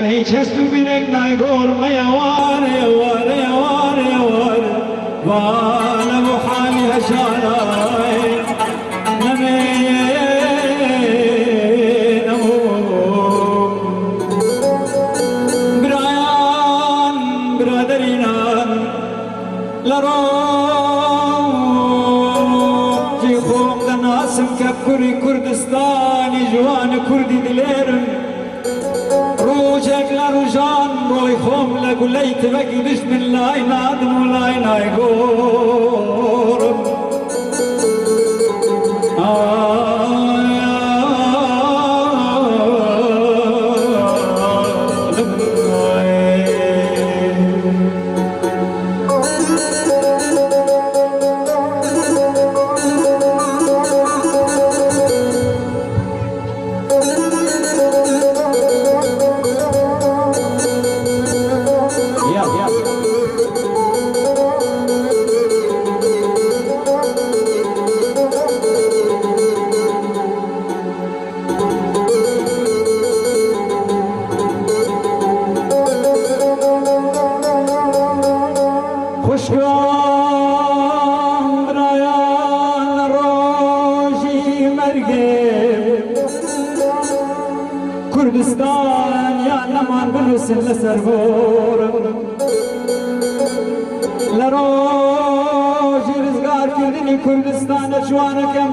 هیچ هەست و بیرێک نایگۆڕم ئەی هەوار ئەی هەوار ئەی هەوار ئەی هەوار وا لە بۆ حالی هەژارای نەمێنم برایان برادەرینان لە ڕۆژی خۆم دەناسم کە کوری کوردستانی جوان کوردی دلێرم ڕۆژێک لە ڕۆژان ڕۆی خۆم لە گولەی تفەنگی دوژمن لای نادم و لای نایگۆڕم. خوشکان برایان لە ڕۆژی مەرگێ کوردستان یان نەمان بنووسن لەسەر گۆڕم لە ڕۆژی ڕزگارکردنی کوردستانە جوانەکەم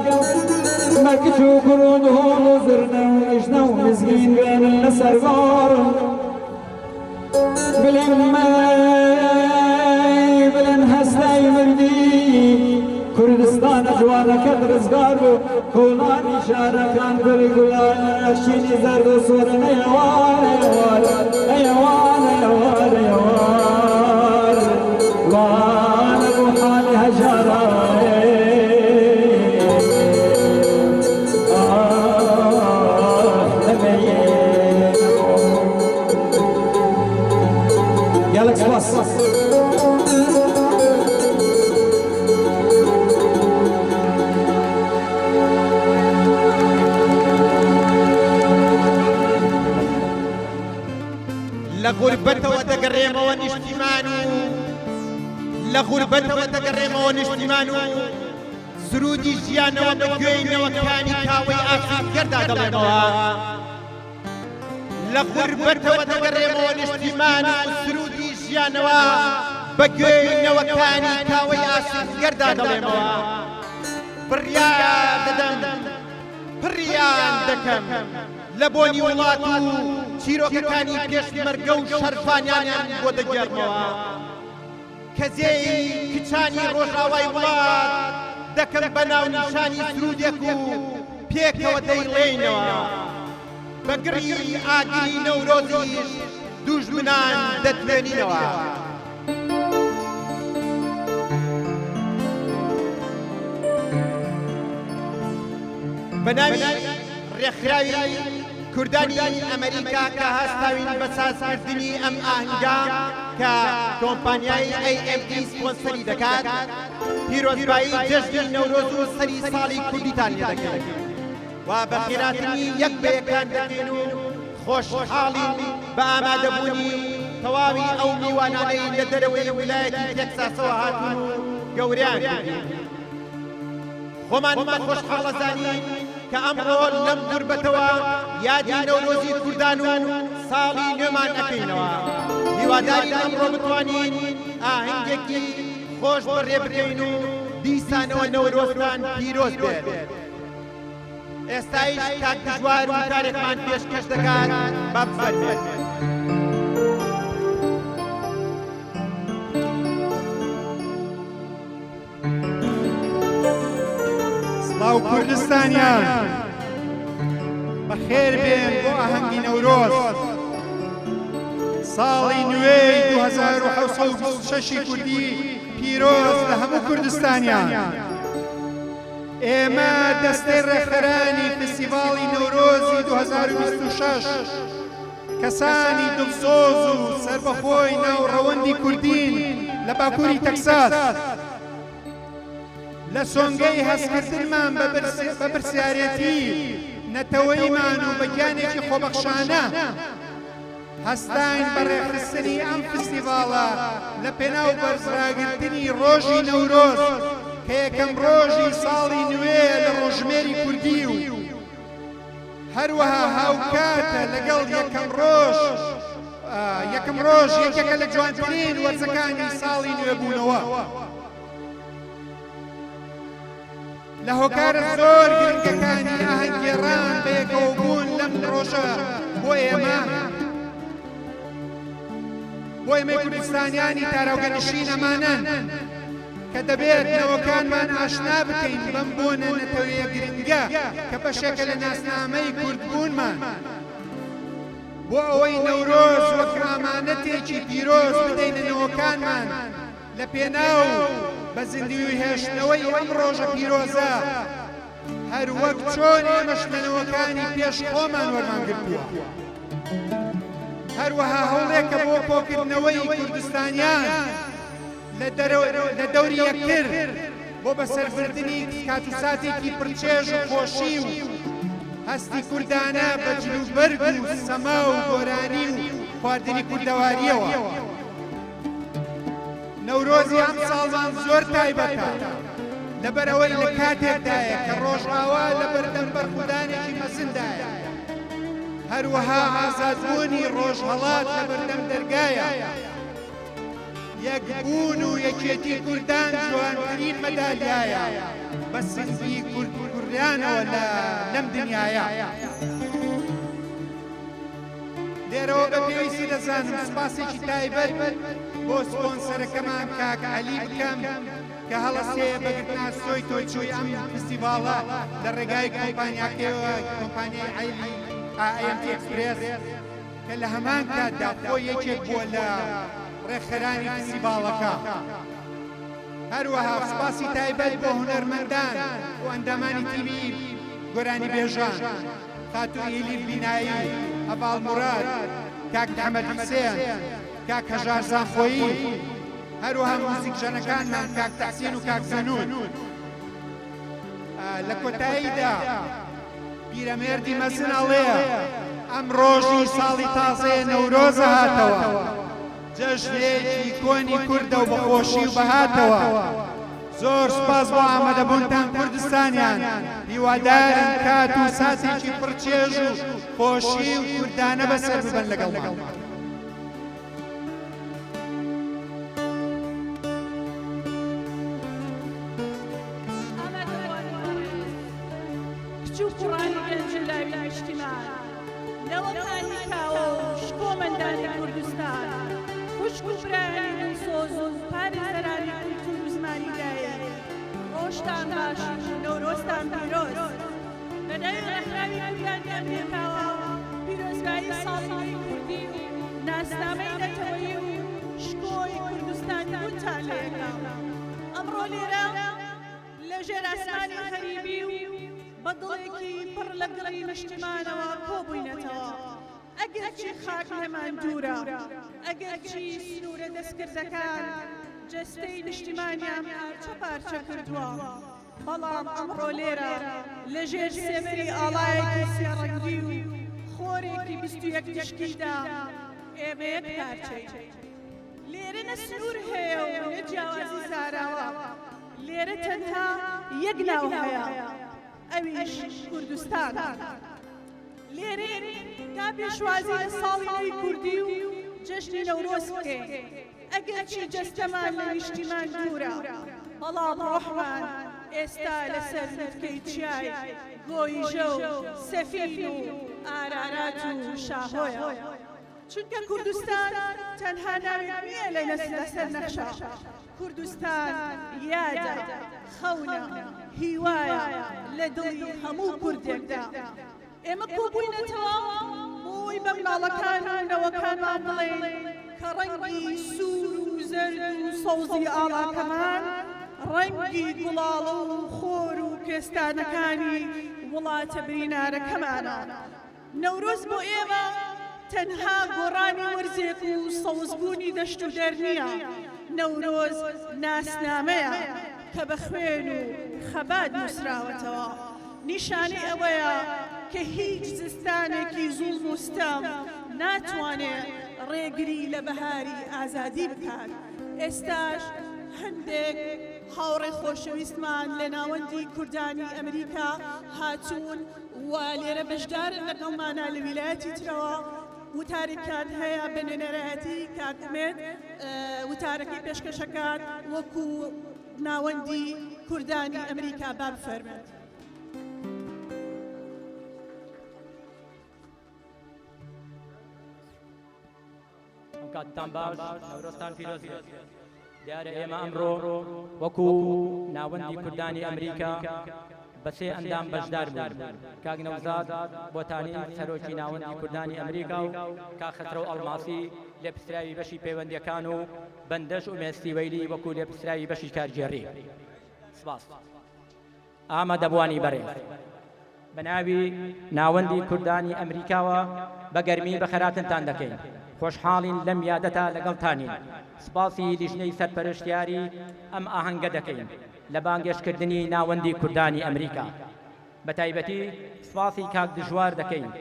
بە کچ و کوڕ و دهۆڵ و زرنە و مژدە و مزگین بێنن لەسەر گۆڕم بلێن بلێن هەستای مردی کوردستانە جوانەکەت ڕزگار بوو کۆڵانی شارەکان گوڵی گوڵانە شینی زەرد و سۆرە ئەیەوار ئەیەوار ئەیەوار ئەیەوار ئەیەوار وانە بۆ حاڵی هەژارە گەلەک سپاس. لە غوربەتەوە دەگەڕێمەوە نیشتیمان و لە غوربەتەوە دەگەڕێمەوە نیشتیمان و سروودی ژیانەوە بە گوێی نەوەکانی کاوەی ئاسنگەردا دەڵێمەوە. لە غوربەتەوە دەگەڕێمەوە نیشتیمان و سروودی ژیانەوە بە گوێی نەوەکانی کاوەی ئاسنگەردا دەڵێمەوە. بڕیار دەدەم پڕیان دەکەم لە بۆنی وڵات و چیرۆکەکانی پێشمەرگە و شەرڤانیانیان بۆ دەگێڕمەوە. کەزێی کچانی ڕۆژاوای وڵات دەکەم بە ناونیشانی سروودێک و پێکەوە دەیڵێینەوە. بە گڕی ئاگری نەورۆزیش دووژمنان دەتوێنینەوە. بە ناوی ڕێکخراوی کوردانی ئەمەریکا کە هەستاوین بە سازکردنی ئەم ئاهەنگە کە کۆمپانیای AMD سپۆنسەری دەکات، پیرۆزبایی جەژنی نەورۆز و سەری ساڵی کوردیتان لێدەکەین و بەخێراتنی یەک بە یەکتان دەکەین و خۆشحاڵین بە ئامادەبوونی تەواوی ئەو میوانانەی لە دەرەوەی ویلایەتی تێکساسەوە هاتوون و گەورەیان کردین. خۆمان بە خۆشحاڵ ئەزانین کە ئەمڕۆ لەم غوربەتەوە یادی نەورۆزی کوردان و ساڵی نوێمان ئەکەینەوە. هیوادارین ئەمڕۆ بتوانین ئاهەنگێکی خۆش بەڕێ بکەین و دیسانەوە نەورۆزتان پیرۆز بێت. ئێستایش کاک دژوار وتارێکمان پێشکەش دەکات با بفەرموێت. سڵاو کوردستانیان بەخێر بێن بۆ ئاهەنگی نەورۆز ساڵی نوێی 2026 کوردی پیرۆز لە هەموو کوردستانیان ئێمە دەستەی ڕێکخەرانی فستیڤاڵی نەورۆزی 2026 کەسانی دڵسۆز و سەربەخۆی ناو ڕەوەندی کوردین لە باکووری تەکساس. لە سۆنگەی هەستکردنمان بە پرسیارێتی نەتەوەییمان و بە گیانێکی خۆبەخشانە. هەستاین بە ڕێکخستنی ئەم فستیڤاڵە لە پێناو بەرزڕاگرتنی ڕۆژی نەورۆز کە یەکەم ڕۆژی ساڵی نوێیە لە ڕۆژژمێری کوردی و هەروەها هاوکاتە لەگەڵ یەکەم ڕۆژ یەکەم ڕۆژ یەکێکە لە جوانترین وەرزەکانی ساڵی نوێبوونەوە. لە هۆکارە زۆر گرنگەکانی ئاهەنگگێڕان بەیەکەوەبوون لەم ڕۆژە بۆ ئێمە بۆ ئێمەی کوردستانیانی تاراوگەنشین ئەمانەن کە دەبێت نەوەکانمان ئاشنا بکەین بەم بۆنە نەتەوەیە گرنگە کە بەشێکە لە ناسنامەی کوردبوونمان بۆ ئەوەی نەورۆز وەک ئامانەتێکی پیرۆز بدەینە نەوەکانمان لە پێناو بە زیندووی هێشتنەوەی ئەم ڕۆژە پیرۆزە، هەر وەک چۆن ئێمەش لە نەوەکانی پێش خۆمان وەرمان گرتووە. هەروەها هەوڵێکە بۆ کۆکردنەوەی کوردستانیان لە دەوری یەکتر بۆ بەسەربردنی کات و ساتێکی پڕچێژ و خۆشی و هەستی کوردانە بە جلوبەرگ و سەما و گۆرانی و خواردنی کوردەوارییەوە. نەورۆزی ئەمساڵمان زۆر تایبەتە، لەبەرئەوەی لە کاتێکدایە کە ڕۆژئاوا لەبەردەم بەرخودانێکی مەزندایە، هەروەها ئازادبوونی ڕۆژهەڵات لەبەردەم دەرگایە. یەکبوون و یەکێتی کوردان جوانترین مەدالیایە بە سنگی کوردانەوە لەم دنیایە. لێرەوە بە پێویستی دەزانم سوپاسێکی تایبەت بۆ سپۆنسەرەکەمان کاک عەلی بکەم کە هەڵەسێ بە گرتنەئەستۆی تۆچووی ئەم فستیڤاڵە لە ڕێگای کۆمپانیاکەیەوە کۆمپانیای عەلی AMT Express کە لە هەمان کاتدا خۆی یەکێک بووە لە ڕێکخەرانی فستیڤاڵەکە. هەروەها سوپاسی تایبەت بۆ هونەرمەندان و ئەندامانی تیمی گۆرانیبێژان. خاتوو ئیلیف بینایی، هەڤاڵ موراد، کاک محەمەد حوسێن، کاک هەژار زاخۆیی، هەروەها موزیکژەنەکانمان کاک تەحسین و کاک زەنوون. لە کۆتاییدا پیرەمێردی مەزن ئەڵێ، ئەم ڕۆژی ساڵی تازەیە نەورۆزە هاتەوە. جەژنێکی کۆنی کوردە و بە خۆشی و بەهاتەوە. زۆر سوپاس بۆ ئامادەبوونتان کوردستانیان، هیوادارم کات و ساتێکی پڕ چێژ و خۆشی و کوردانە بەسەر ببەن لەگەڵمان. ئامادەبووانی بەڕێز، کچ و کوڕانی گەنج و لاوی نیشتیمان، نەوەکانی کاوە و شکۆمەندانی کوردستان، خوشک و برایانی دڵسۆز و پارێزەرانی کولتوور و زمانی دایک، ڕۆژتان باش و نەورۆزتان پیرۆز. بە ناوی ڕێکخراوی کوردانی ئەمریکاوە پیرۆزبایی ساڵی نوێی کوردی و ناسنامەی نەتەوەیی و شکۆی کوردستانیبوونتان لێ ئەکەم. ئەمڕۆ لێرە لە ژێر ئاسمانی غەریبی و بە دڵێکی پڕ لە گڕی نیشتیمانەوە کۆبووینەتەوە. ئەگەرچی خاک لێمان دوورە، ئەگەرچی سنوورە دەستکردەکان جەستەی نیشتیمانیان پارچە پارچە کردووە، بەڵام ئەمڕۆ لێرە لە ژێر سێبەری ئاڵایەکی سێڕەنگی و خۆرێکی 21 تشکیدا ئێمە یەک پارچەین. لێرە نە سنوور هەیە و نە جیاوازی زاراوە. لێرە تەنها یەک ناو هەیە ئەویش کوردستانە. لێرەین تا پێشوازی لە ساڵی نوێی کوردی و جەژنی نەورۆز بکەین، ئەگەرچی جەستەمان لە نیشتیمان دوورە، بەڵام ڕۆحمان ئێستا لەسەر لوتکەی چیای گۆیژە و سەفین و ئارارات و شاهۆیە. چونکە کوردستان تەنها ناوێک نییە لە لەسەر نەخشە، کوردستان یادە، خەونە، هیوایە لە دڵی هەموو کوردێکدا. ئێمە کۆبووینەتەوە بۆ ئەوەی بە مناڵەکان و نەوەکانمان بڵێین کە ڕەنگی سوور و زەرد و سەوزی ئاڵاکەمان ڕەنگی گوڵاڵە و خۆر و کوێستانەکانی وڵاتە برینارەکەمانە. نەورۆز بۆ ئێمە تەنها گۆڕانی وەرزێک و سەوزبوونی دەشت و دەر نییە، نەورۆز ناسنامەیە کە بە خوێن و خەبات نووسراوەتەوە، نیشانەی ئەوەیە کە هیچ زستانێکی زوڵم و ستەم ناتوانێ ڕێگری لە بەهاری ئازادی بکات. ئێستاش هەندێک هاوڕێ خۆشەویستمان لە ناوەندی کوردانی ئەمریکا هاتوون و لێرە بەشدارن لەگەڵمانا لە ویلایەتی ترەوە وتارێکیان هەیە بە نوێنەرایەتی کاک ئومێد وتارەکەی پێشکەشەکات وەکو ناوەندی کوردانی ئەمریکا با بفەرمێت. ئەم کاتتان باش نەورۆزتان پیرۆز بێت دیارە ئێمە ئەمڕۆ وەکو ناوەندی کوردانی ئەمریکا بە سێ ئەندام بەشدار بووین کاک نەوزاد بۆتانی سەرۆکی ناوەندی کوردانی ئەمریکا و کاک خەسرەو ئەڵماسی لێپرسراوی بەشی پەیوەندیەکان و بەندەش ئومێد سیوەیلی وەکو لێپرسراوی بەشی کارگێڕی سپاس. ئامادەبووانی بەڕێز، بە ناوی ناوەندی کوردانی ئەمریکاوە بە گەرمی بەخێرهاتنتان دەکەین. خۆشحاڵین لەم یادەتا لەگەڵتانین. سپاسی لیژنەی سەرپەرشتیاری ئەم ئاهەنگە دەکەین لە بانگێشتکردنی ناوەندی کوردانی ئەمریکا. بە تایبەتی سپاسی کاک دژوار دەکەین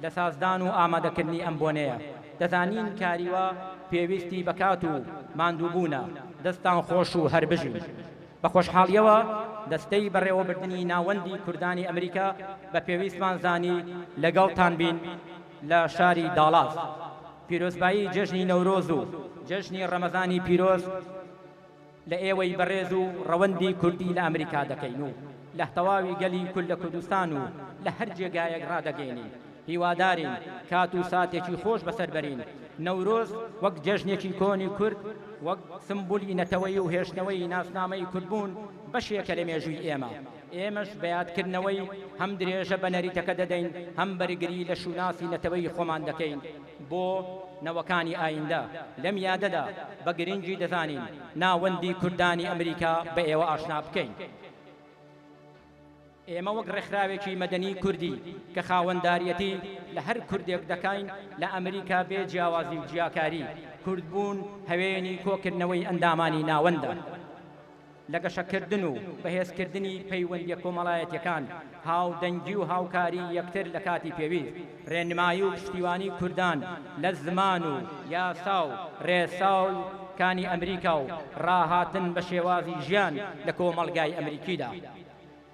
لە سازدان و ئامادەکردنی ئەم بۆنەیە. دەزانین کاری وا پێویستی بە کات و ماندووبوونە. دەستتان خۆش و هەر بژین. بە خۆشحاڵییەوە دەستەی بەڕێوەبردنی ناوەندی کوردانی ئەمریکا بە پێویستمان زانی لەگەڵتان بین لە شاری داڵاس. پیرۆزبایی جێژنی نەورۆز و جێژنی ڕەمەزانی پیرۆز لە ئێوەی بەڕێز و ڕەوەندی کوردی لە ئەمریکا دەکەین و لە تەواوی گەلی کورد لە کوردستان و لە هەر جێگایەک ڕادەگەینین. هیوادارین کات و ساتێکی خۆش بەسەر بەرین، نەورۆز وەک جەژنێکی کۆنی کورد، وەک سمبولی نەتەوەیی و هێشتنەوەی ناسنامەی کوردبوون بەشێکە لە مێژووی ئێمە، ئێمەش بە یادکردنەوەی هەم درێژە بە نەریتەکە دەدەین، هەم بەرگری لە شوناسی نەتەوەیی خۆمان دەکەین بۆ نەوەکانی ئایندە، لەم یادەدا بە گرنگی دەزانین ناوەندی کوردانی ئەمریکا بە ئێوە ئاشنا بکەین. ئێمە وەک ڕێکخراوێکی مەدەنی کوردی کە خاوەنداریەتی لە هەر کوردێک دەکاین لە ئەمریکا بێ جیاوازی و جیاکاری، کوردبوون هەوێنی کۆکردنەوەی ئەندامانی ناوەندە لە گەشەکردن و بەهێزکردنی پەیوەندیە کۆمەڵایەتیەکان، هاودەنگی و هاوکاری یەکتر لە کاتی پێویست، ڕێنمایی و پشتیوانی کوردان لە زمان و یاسا و ڕێسا و کانی ئەمریکا و ڕاهاتن بە شێوازی ژیان لە کۆمەڵگای ئەمریکیدا.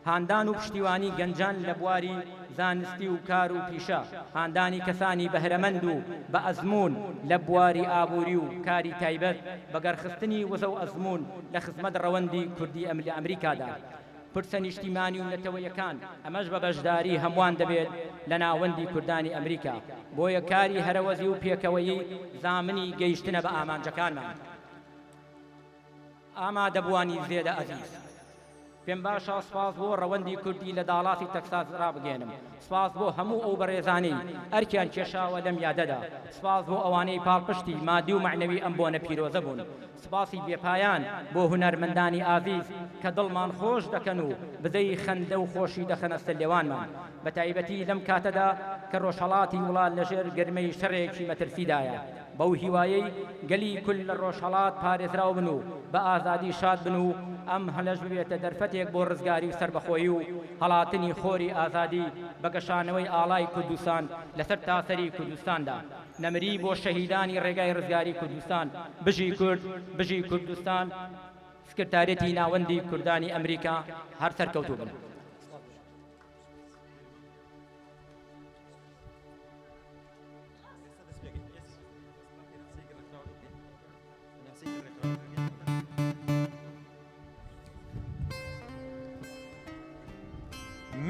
هاندان و پشتیوانی گەنجان لە بواری زانستی و کار و پیشە، هاندانی کەسانی بەهرەمەند و بە ئەزموون لە بواری ئابووری و کاری تایبەت، بەگەڕخستنی وزە و ئەزموون لە خزمەت ڕەوەندی کوردی لە ئەمریکادا، پرسە نیشتیمانی و نەتەوەیەکان، ئەمەش بە بەشداری هەمووان دەبێت لە ناوەندی کوردانی ئەمریکا، بۆیە کاری هەرەوەزی و پێکەوەیی زامنی گەیشتنە بە ئامانجەکانمان. ئامادەبووانی زێدە ئەزیز. پێم باشە سپاس بۆ ڕەوەندی کوردی لە داڵاسی تەکساس ڕابگەیەنم. سپاس بۆ هەموو ئەو بەڕێزانەی ئەرکیان کێشاوە لەم یادەدا. سپاس بۆ ئەوانەی پاڵپشتی مادی و مەعنەوی ئەم بۆنە پیرۆزە بوون. سپاسی بێپایان بۆ هونەرمەندانی ئازیز کە دڵمان خۆش دەکەن و بزەی خەندە و خۆشی دەخەنە سەر لێوانمان. بەتایبەتی لەم کاتەدا کە ڕۆژهەڵاتی وڵات لەژێر گرمەی شەڕێکی مەترسیدایە. بەو هیوایەی گەلی کورد لە ڕۆژهەڵات پارێزراو بن و بە ئازادی شاد بن و ئەم هەلەش ببێتە دەرفەتێک بۆ ڕزگاری و سەربەخۆیی و هەڵاتنی خۆری ئازادی بە گەشانەوەی ئاڵای کوردستان لەسەر تاسەری کوردستاندا. نەمری بۆ شەهیدانی ڕێگای ڕزگاری کوردستان. بژی کورد، بژی کوردستان. سکرتاریەتی ناوەندی کوردانی ئەمریکا هەر سەرکەوتوو بن.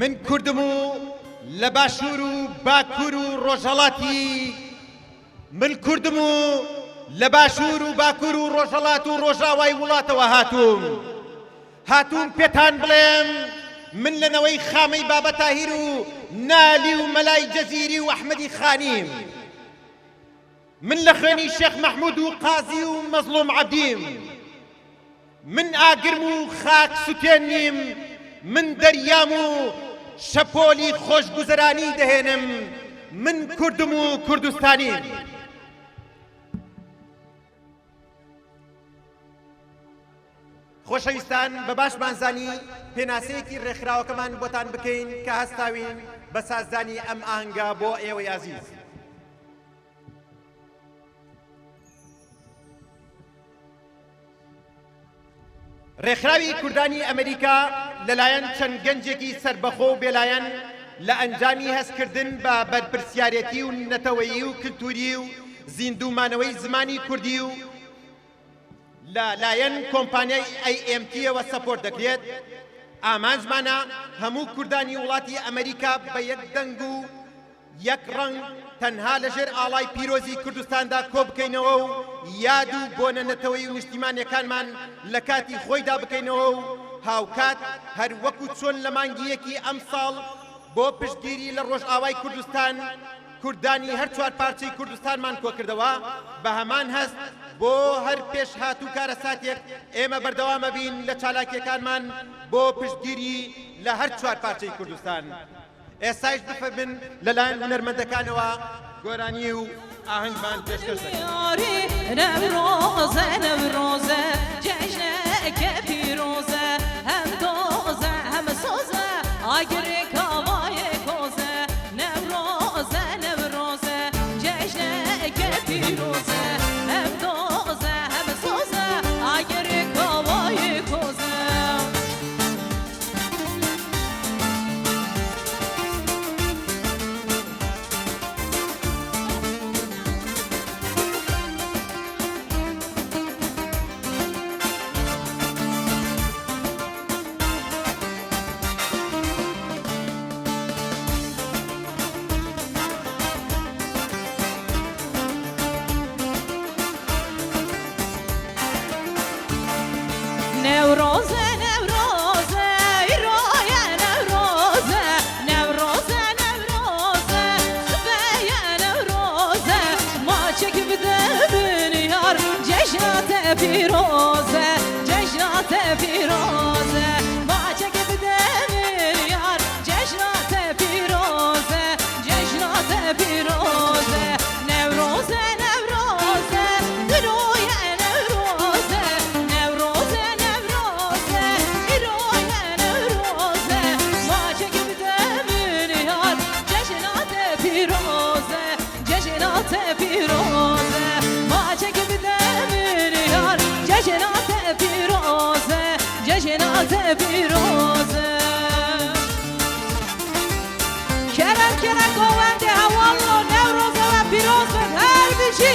من کوردم و لە باشوور و باکوور و ڕۆژهەڵاتی من کوردم و لە باشوور و باکوور و ڕۆژهەڵات و ڕۆژاوای وڵاتەوە هاتووم هاتووم پێتان بڵێم من لە نەوەی خامەی بابە تاهیر و نالی و مەلای جەزیری و ئەحمەدی خانیم. من لە خوێنی شێخ مەحمود و قازی و مەزڵوم عەبدیم. من ئاگرم و خاک سوتێن نیم، من دەریام و شەپۆلی خۆشگوزەرانی دەهێنم، من کوردم و کوردستانیم. خۆشەویستان بە باشمان زانی پێناسەیەکی ڕێکخراوەکەمان بۆتان بکەین کە هەستاوین بە سازدانی ئەم ئاهەنگە بۆ ئێوەی ئازیز. ڕێکخراوی کوردانی ئەمریکا لەلایەن چەند گەنجێکی سەربەخۆ و بێلایەن لە ئەنجامی هەستکردن بە بەرپرسیارێتی و نەتەوەیی و کلتوری و زیندوو مانەوەی زمانی کوردی و لە لایەن کۆمپانیای ئەی ئێم تیەوە support دەکرێت، ئامانجمانە هەموو کوردانی وڵاتی ئەمریکا بە یەک دەنگ و یەک ڕەنگ تەنها لە ژێر ئاڵای پیرۆزی کوردستاندا کۆبکەینەوە و یاد و بۆنە نەتەوەیی و نیشتیمانیەکانمان لە کاتی خۆیدا بکەینەوە و هاوکات هەر وەکو چۆن لە مانگی یەکی ئەمساڵ بۆ پشتگیری لە ڕۆژئاوای کوردستان کوردانی هەر چوار پارچەی کوردستانمان کۆکردەوە، بە هەمان هەست بۆ هەر پێشهات و کارەساتێک ئێمە بەردەوامەبین لە چالاکیەکانمان بۆ پشتگیری لە هەر چوار پارچەی کوردستان. ئێستایش بفەرمن لەلایەن هونەرمەندەکانەوە گۆرانی و ئاهەنگمان پێشکەش دەکەن. نەورۆزە نەورۆزە جەژنەکە پیرۆزە هەم دۆزە هەم سۆزە ئاگرێ کاوایێ کۆزە نەورۆزە نەورۆزە جەژنەکە پیرۆزە هەم دۆزە هەم سۆزە ئاگرێ کاوایێ کۆزە. نەورۆزە نەورۆزە ئیرۆیە نەورۆزە نەورۆزە نەورۆزە سبەیە نەورۆزە ماچێک بدە من یار جەژناتە پیرۆزە جەژناتە پیرۆزە ماچێک بدە من یار جەژناتە پیرۆزە جەژناتە پیرۆزە نەورۆزە نەورۆزە درۆیە نەورۆزە نەورۆزە نەورۆزە ئیرۆیە نەورۆزە ماچێک بدە من یار جەژناتە پیرۆزە جەژناتە پیرۆزە ماچێک بدە من یار جەژناتە پیرۆزە جەژناتە پیرۆزە. کەرەم کەرە گۆوەندێ هەواڵۆ نەورۆزە وە پیرۆز بن هەر بژی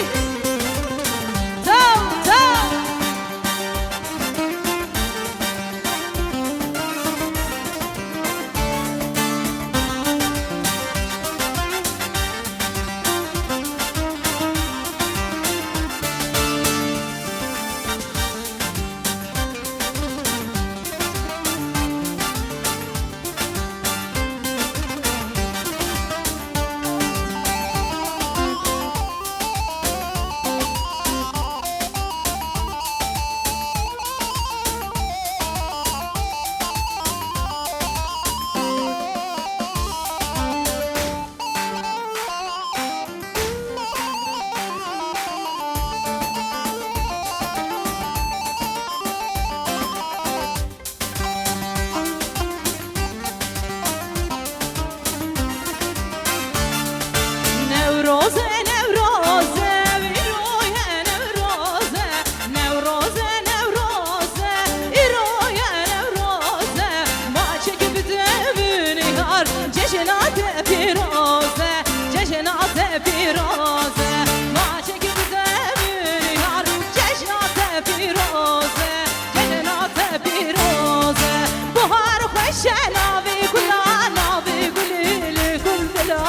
تاو تاو. نەورۆزە نەورۆزە ئیرۆیە نەورۆزە نەورۆزە نەورۆزە ئیرۆیە نەورۆزە ماچێک بدە من یار جەژناتە پیرۆزە جەژناتە پیرۆزە ماچێک بدە من یار جەژناتە پیرۆزە جەژناتە پیرۆزە بەهار خۆشە ناوی گوڵا ناوی گولی گوڵ بلا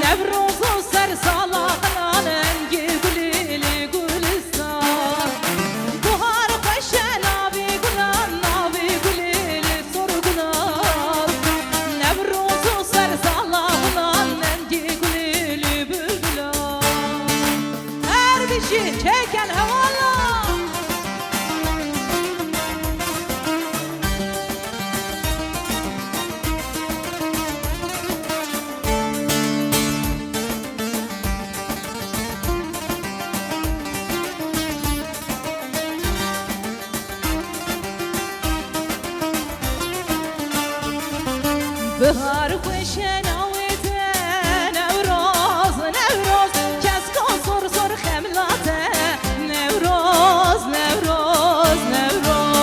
نەورۆز و سەر ساڵا قلالەنگی گولیلی گوڵستان بەهار خۆشە ناوی گوڵان ناوی گولیلی سۆر گوڵان نەورۆز و سەر ساڵا قلالەنگی گولیلی بولبولان هەر بژی چێکەن هەواڵا. بەهار خۆشە ناوێتە نەورۆز نەورۆز کەسکۆ سۆر سۆر خەملاتە نەورۆز نەورۆز نەورۆز.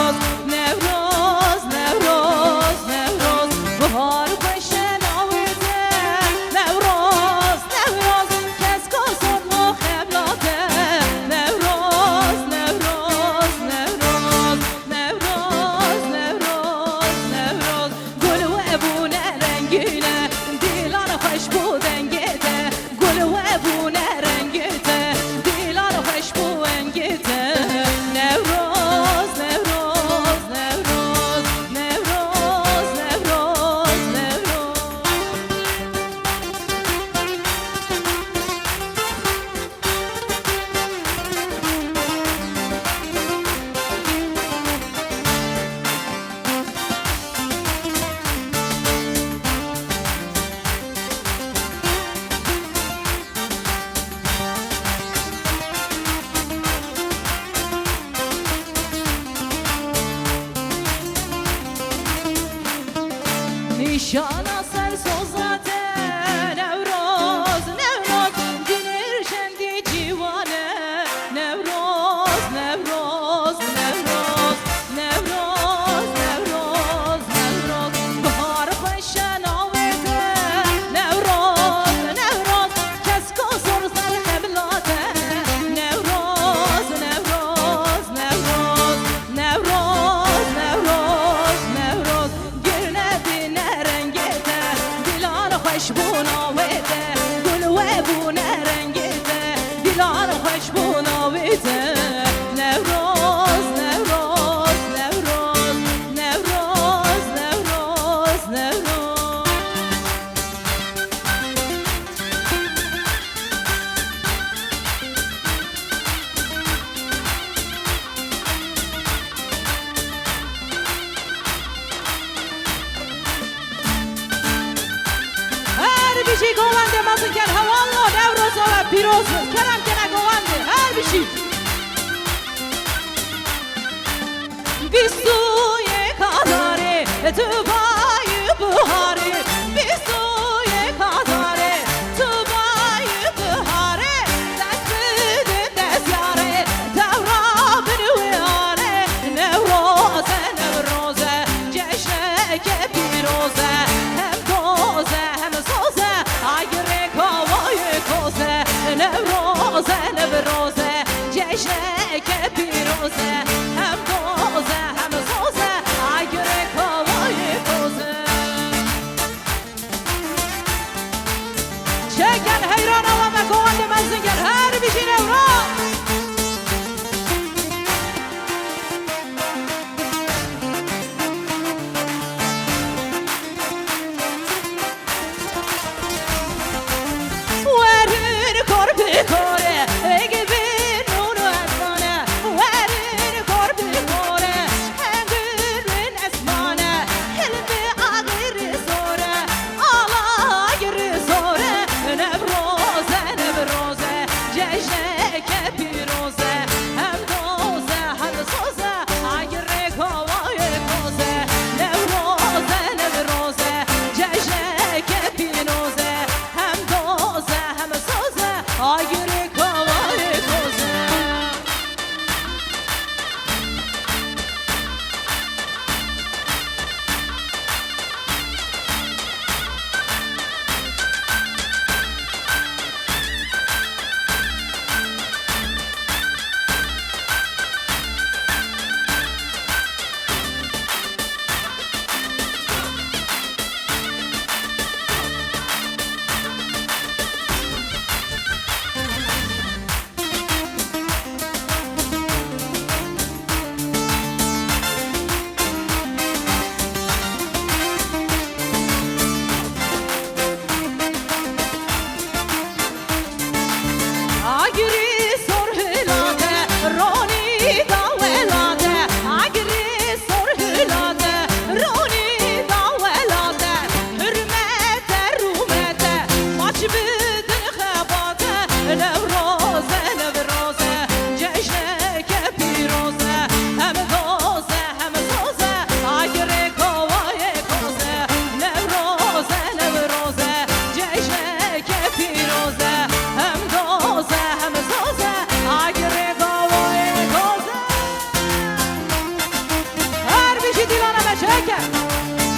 پیرۆز بێت. کەرام کەنا گۆواندێ هەر بژیت. 21 ئادارێ تو بای بهارێ، 21 ئادارێ تو بای بهارێ، دەست بدن دەست یارێ دەورا بن ویارێ. نەورۆزە نەورۆزە جەژنەکە پیرۆزە، هەم تۆزە هەم سۆزە ئاگرێ کاوای کۆزە. نەورۆزە نەورۆزە جەژنەکە پیرۆزە، هەم تۆزە هەم سۆزە ئاگرێ کاوای کۆزە. چێکەن هەیرانەوە مەگۆوەندە مەزنگەر هەر بژی نەورۆز. وەرن کۆر بکۆرێ ئەگبن و ئەسمانە، وەرن کۆر بکۆرێ هەنگرن ئەسمانە، هەلم ئاگر زۆرە ئاڵا ئاگر زۆرە. نەورۆزە نەورۆزە جەژنەکە پیرۆزە، هەم دۆزە هەم سۆزە ئاگرێ کاوای کۆزە. نەورۆزە نەورۆزە جەژنەکە پیرۆزە، هەم دۆزە هەم سۆزە ئاگرێ کاوای کۆزە. ئاگری سۆر هلاتە ڕۆنی داوەلاتە، ئاگری سۆر هلاتە ڕۆنی داوەلاتە، حرمەتە ڕوومەتە ماچ بدن خەباتە. نەورۆزە نەورۆزە جەژنەکە پیرۆزە، هەم دۆزە هەم سۆزە ئاگرێ کاوای کۆزە. نەورۆزە نەورۆزە جەژنەکە پیرۆزە، هەم دۆزە هەم سۆزە ئاگرێ کاوای کۆزە. هەر بژی دیوانە مەچەکە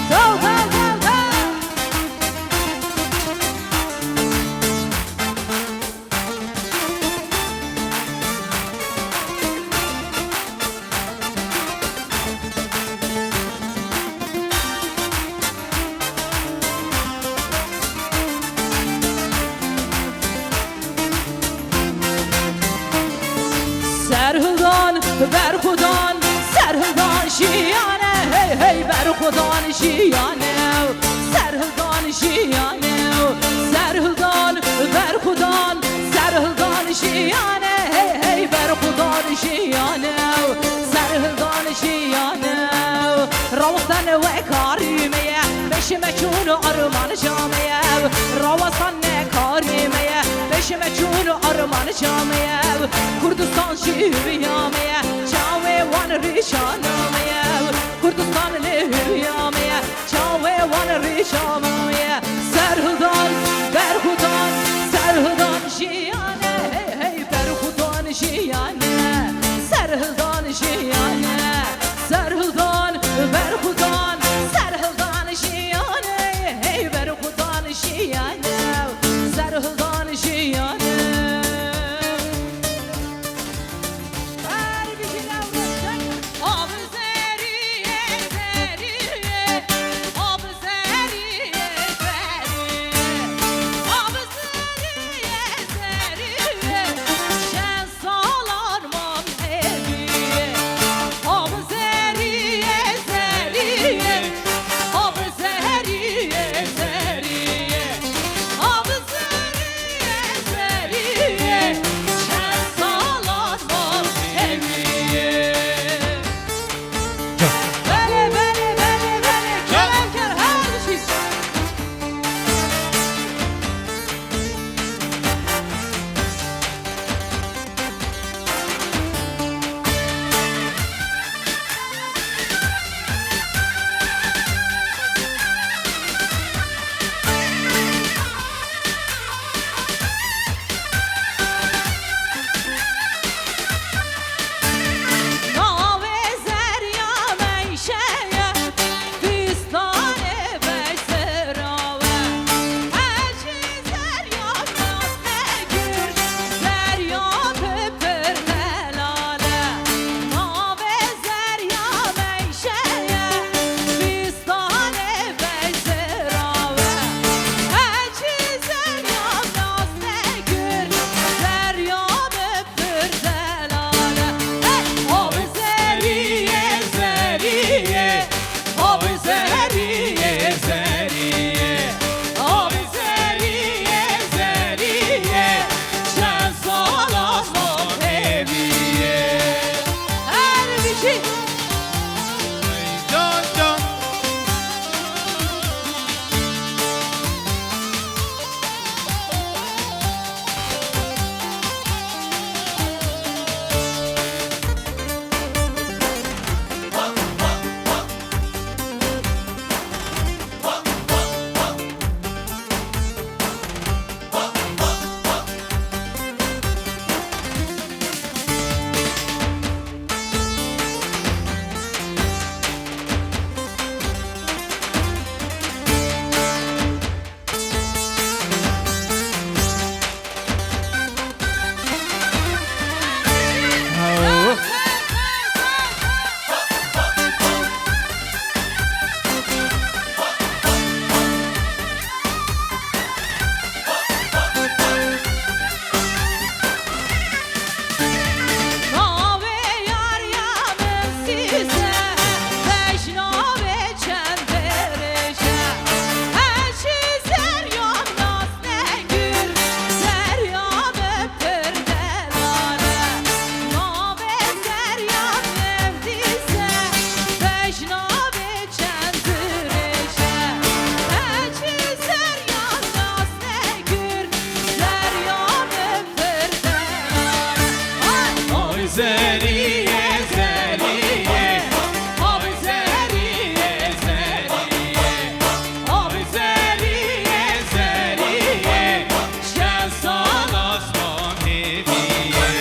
تاو تاو تاو تاو. سەرهەڵدان بەرخودان، سەرهەڵدان ژیانە، هەی هەی بەرخودان ژیانە، سەرهەڵدان ژیانە، سەرهەڵدان بەرخودان، سەرهەڵدان ژیانە، هەی هەی بەرخودان ژیانە، سەرهەڵدان ژیانە. ڕاوەستانەوە کاریمەیە بەشمە چوون و ئەرمان جامەیە، ڕاوەستان کاریمەیە بەشمە چوون و ئەرمان جامەیە، کوردستان ژیویامەیە چاوێ وان ڕیشانامەیە، کوردستان لێ هویامەیە چاوێ وان ڕیشانامەیە. سەرهەڵدان بەرخودان، سەرهەڵدان ژیانە، هەی هەی بەرخودان ژیانە، سەرهەڵدان ژیانە، سەرهەڵدان بەرخودان، سەرهەڵدان ژیانە، هەی بەرخودان ژیانە، سەرهەڵدان ژیانە. هەر بژی نەورۆز. ئاب زەریێ زەریێ، ئاب زەریێ زەریێ، ئاب زەریێ زەریێ، شەن ساڵان. زەریێ زەریێ ئاوی زەریێ زەریێ ئاوی زەریێ زەریێ شەسان ئاسمان هێویێ.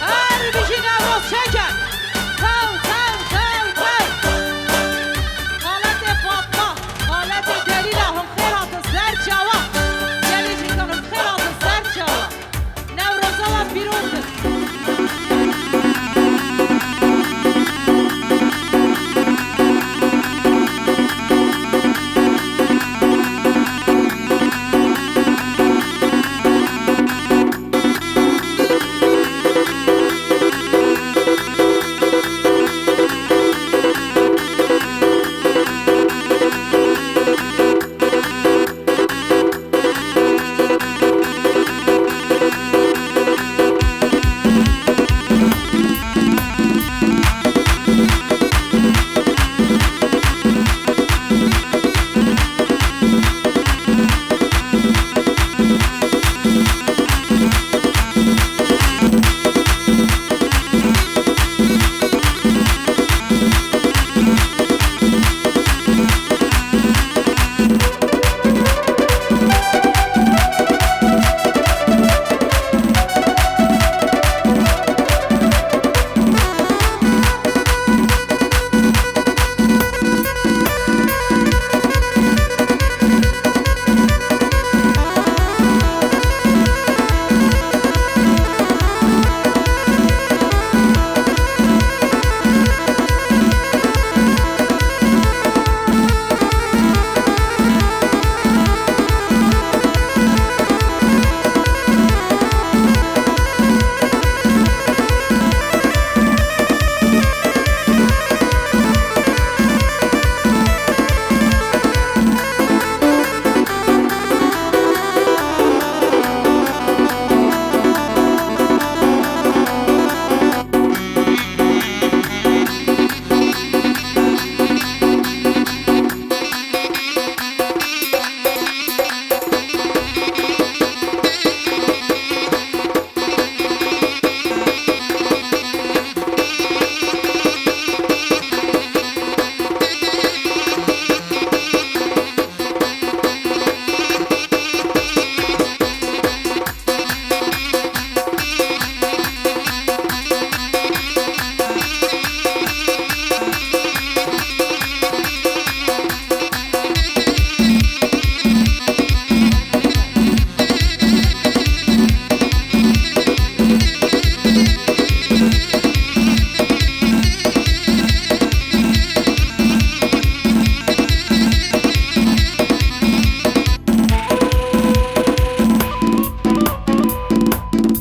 هەر بژی نەورۆز چەکەن تاو تاو تاو تاو حالەتێ فاتمە حالەتێ دەلیلە هم خێر هاتن سەر چاوە گەلی ژیتان هم خێر هاتن سەر چاوە نەورۆزەوە پیرۆز بن.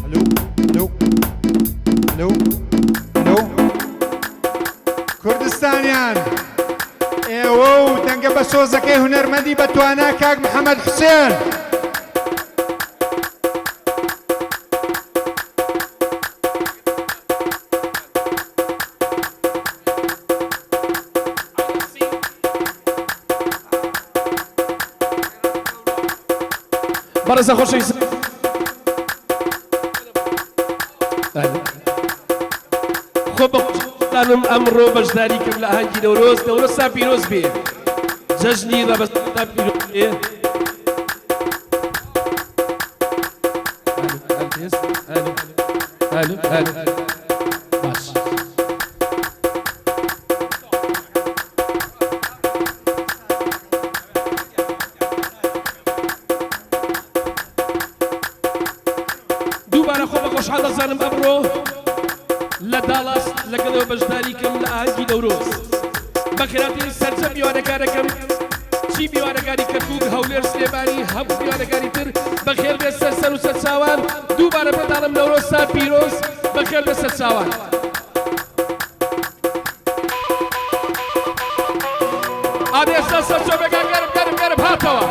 ئەلو ئەلو ئەلو ئەلو کوردستانیان ئێوە و دەنگە بە سۆزەکەی هونەرمەندی بەتوانا کاک محەممەد حوسێن. بەڕێزە خۆشەویست خۆ بەخۆشانم ئەمڕۆ بەشداری کردم لە ئاهەنگی نەورۆز. نەورۆزتان پیرۆز بێ، جەژنی ڕەبەستان پیرۆز بێ. ئەلو ئەلو باش. دووبارە خۆ بە خۆشحاڵ دەزانم ئەمڕۆ لە داڵاس لەگەڵەوە بەشداری کەم لە ئاهەنگی نەورۆز. بەخێراترین سەرجەم میوانەکانەکەم چی میوانەکانی کەرکوک، هەولێر، سلێمانی، هەموو میوانەکانی تر بەخێر بێن سەر سەر و سەر چاوان، دووبارە پێتانم نەورۆزتان پیرۆز، بەخێر بێن سەر چاوان. ئادە ئێستا سەرچۆپەکان گەرم گەرم گەرم هاتەوە.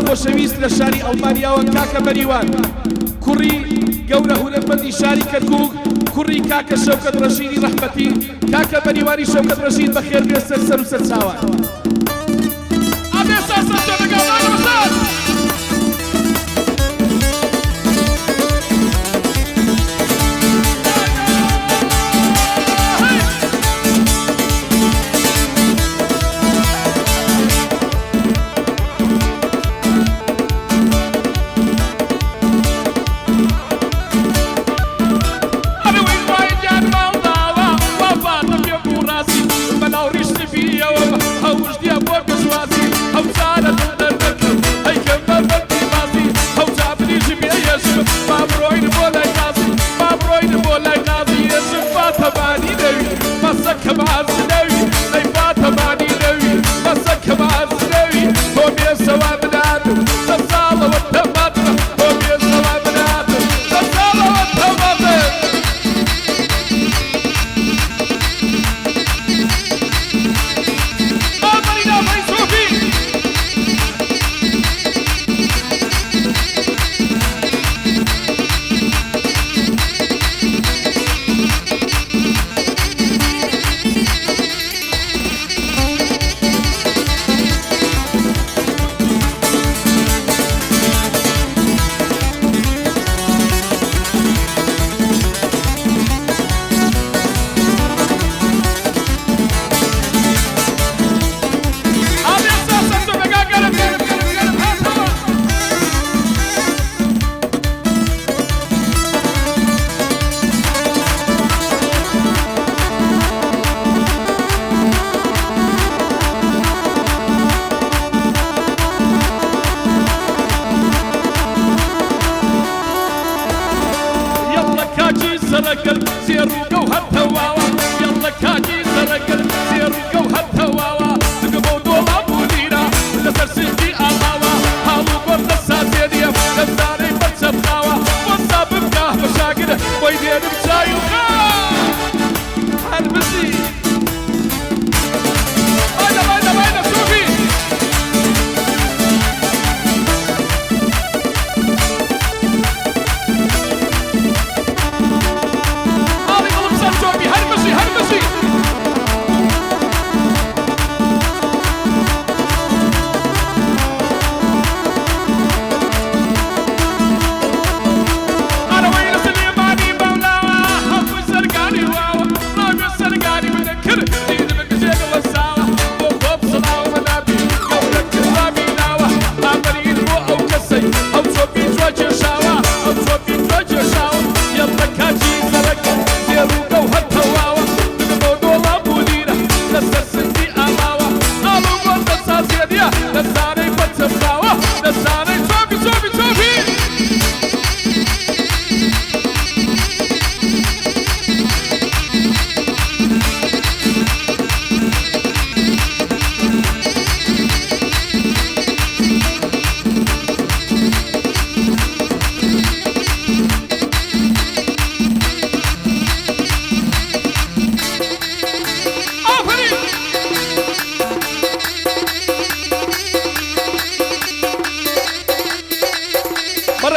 خۆشەویست لە شاری ئەڵمانیاوە کاکە مەریوان کوڕی گەورە هونەرمەندی شاری کەرکوک کوڕی کاکە شەوکەت ڕەشیدی ڕەحمەتی کاکە مەریوانی شەوکەت ڕەشید بەخێر بێ سەر سەر و سەر چاوان. ئەبێ سەر سەر چۆنەکە مامۆستا.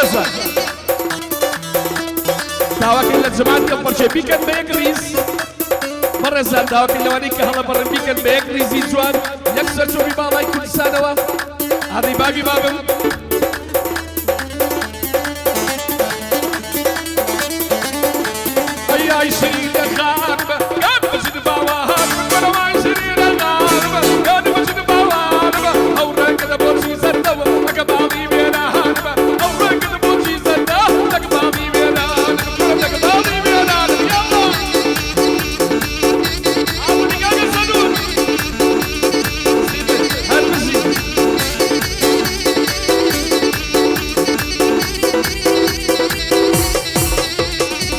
بەڕێزان داواکەین لە جەماعەتی هەڵپەڕکێ بیکەن بە یەک ڕیز. بەڕێزان داواکەین لەوانەی کە هەڵەپەڕن بیکەن بە یەک ڕیزی جوان یەک سەرچۆپی باڵای کوردستانەوە. ئادەی بابی بابم. ئەی ئای شیرینە خانمە گان بژن باوانمە وەرە وای شیرینە خانمە گان بژن باوانمە ئەو ڕەنگە لە بۆچی زەردەوە لەگە باڵی وێرانمە ئەو ڕەنگە لە بۆچی زەردە لەگە باڵی وێرانم کورە لەگە باڵی وێرانم یاڵڵا ئاوری کاکە سەنوور هەر بژی.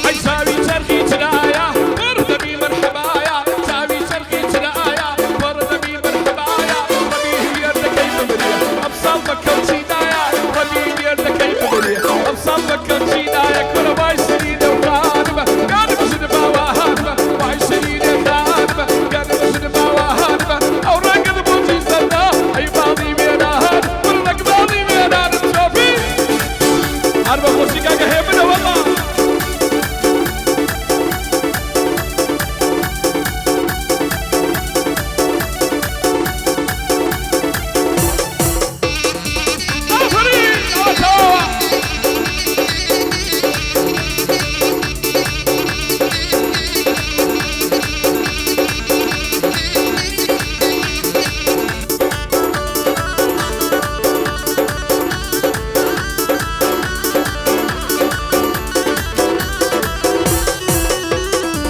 ئەی چاوی چەرخی چرایە وەڕ دەبی مەرحەبایە چاوی چەرخی چرایە وەڕ دەبی مەرحەبایە ڕەبی مێردەکەی بمرێ ئەمساڵ بە کەوچی نایە ڕەبی مێردەکەی بمرێ ئەمساڵ بە کەوچی نایە کورە وای شیرینە و خانمە گیانم ژن باوانمە وای شیرینە خانمە گیانم ژن باوانمە ئەو ڕەنگت بۆچی زەردە ئەی ماڵی وێران من ڕەنگ ماڵی وێرانم چۆپی هەر بە خۆشی کاکە هێمنە وەڵا. ئافەرین ئەوە تەواوە.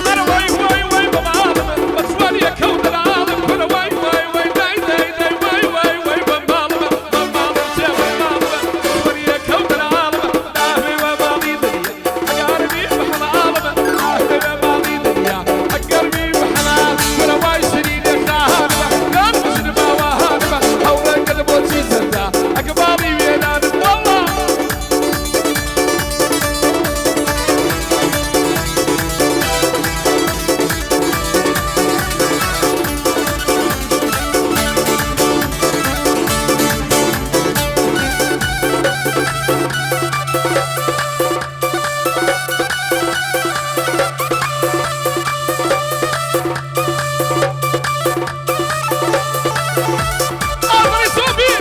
ئەرە وای وای وای بە ماڵم بە جوانیەکەو دەلاڵم کورە وای وای وای دای دای دای وای وای وای بە ماڵم بە ماڵم چێ بە ماڵم جوانیەکەو دەلاڵم داوێ وە ماڵی دنیا ئەگەر بی بە حەڵاڵم داوێ وە ماڵی دنیا ئەگەر بی بە حەڵاڵ کورە وای شیرینە خانمە گیان بژن باوانمە ئەو ڕەنگە لە بۆچی زەردە ئەگە ماڵی وێرانم وەڵا. ئافەرین سۆفی.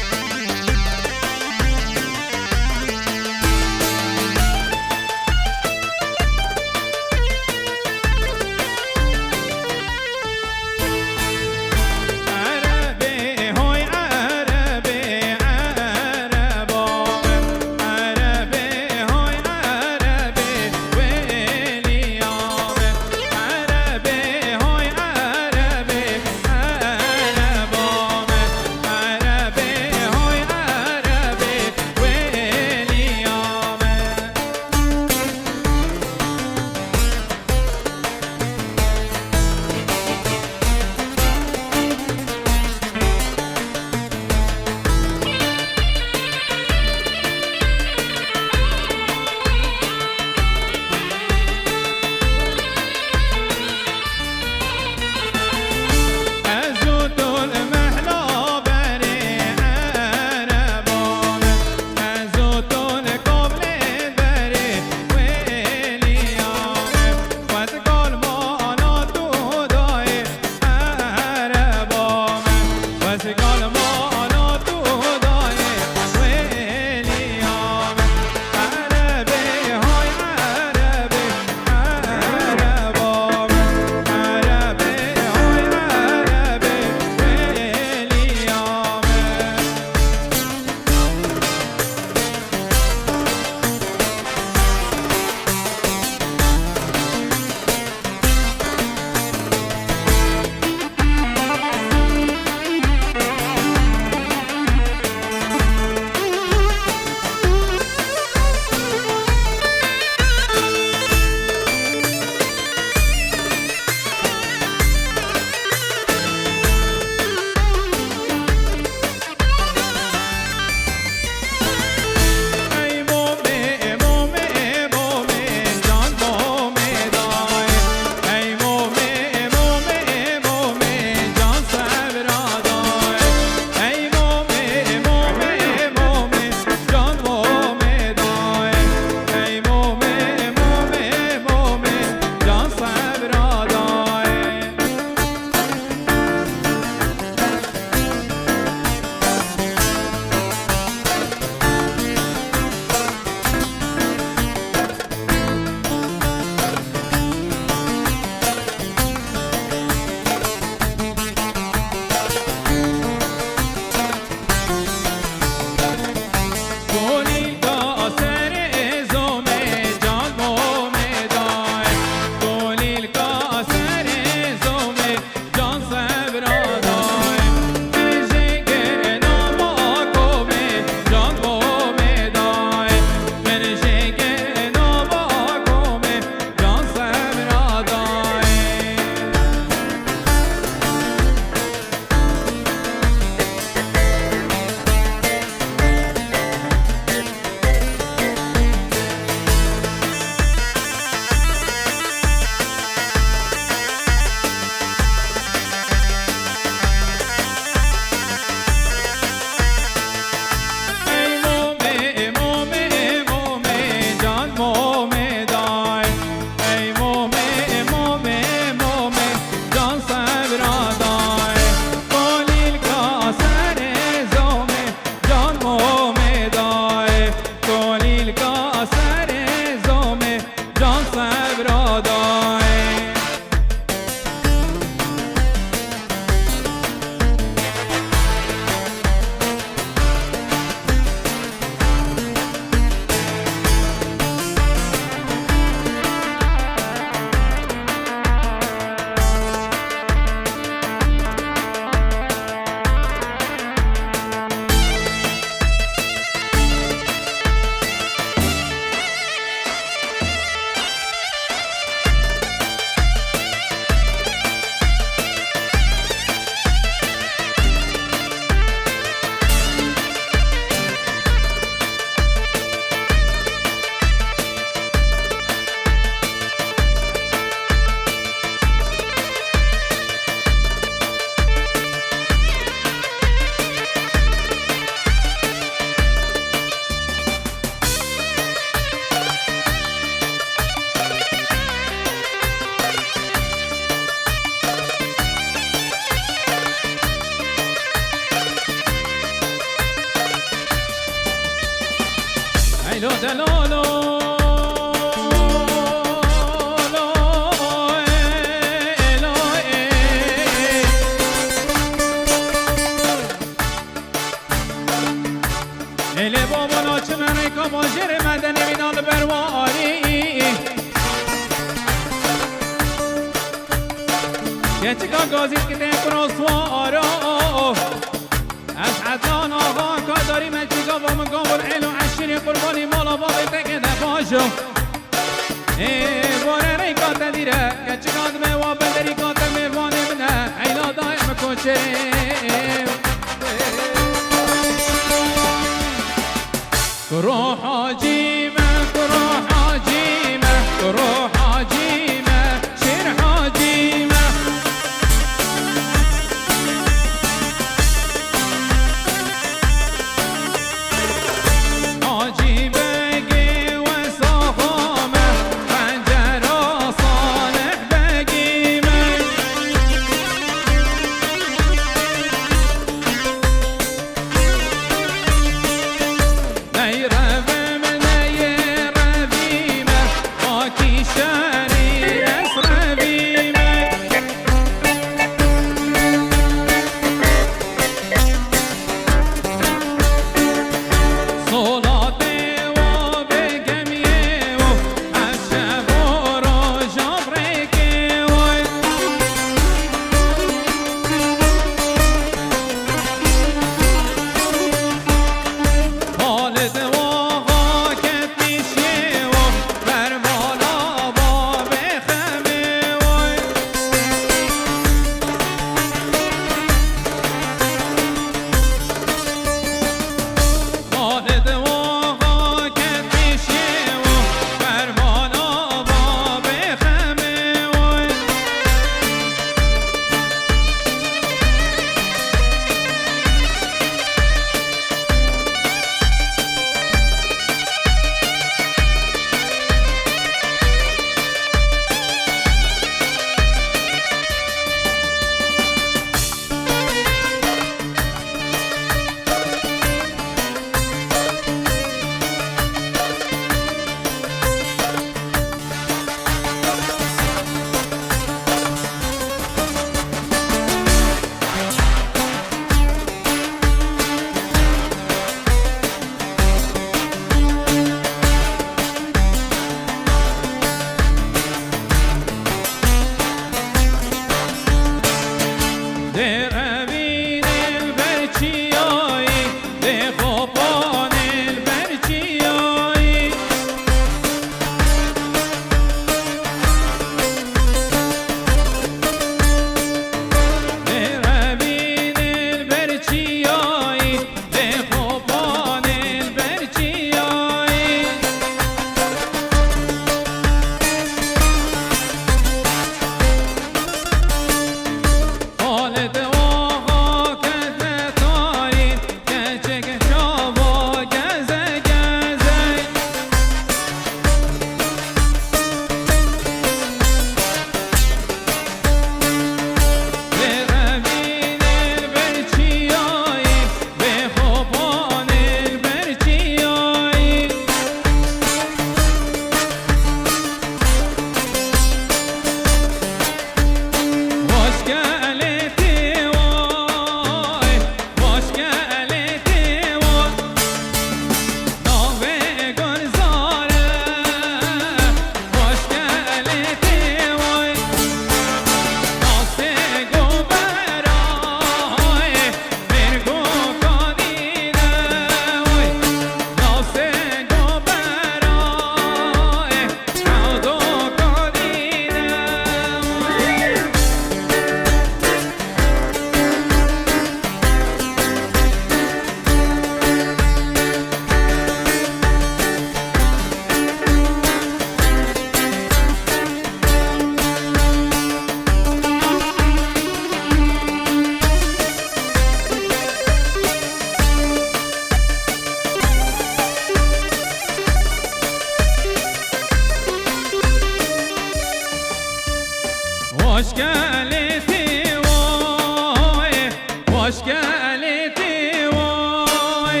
واشكالتي وي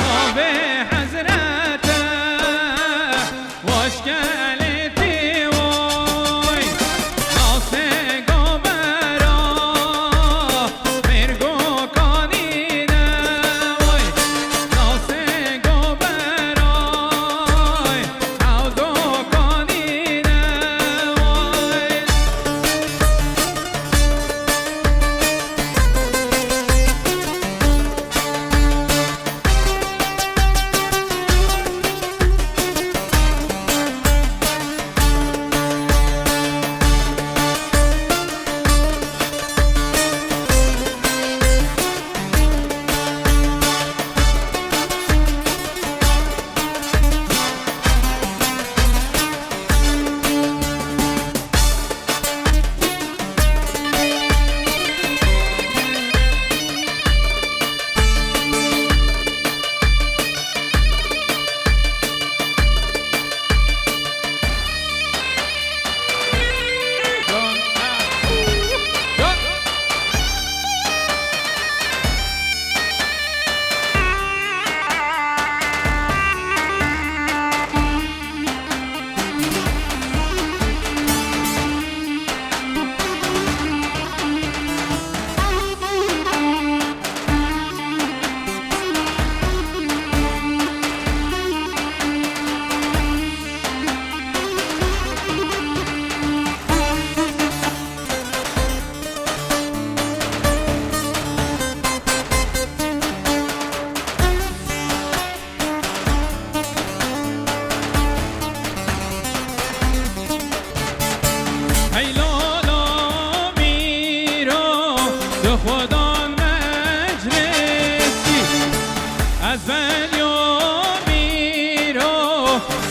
أبي حزرته واشكالتي وي ناسي قبرا مرقو كانينا وي ناسي قبرا عودو كانينا وي. هی لالا میرو دو خدان مجلسی از بنیا میرو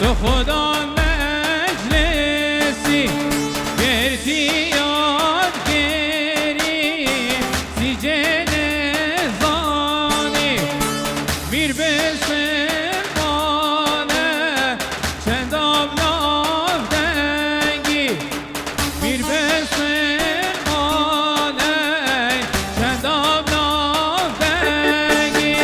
دو خدان مجلسی گرتی یاد گری سیجه نزانی میر بسلمانه چند آبلاف دنگی میر بسلمانه چند آبلاف دنگی.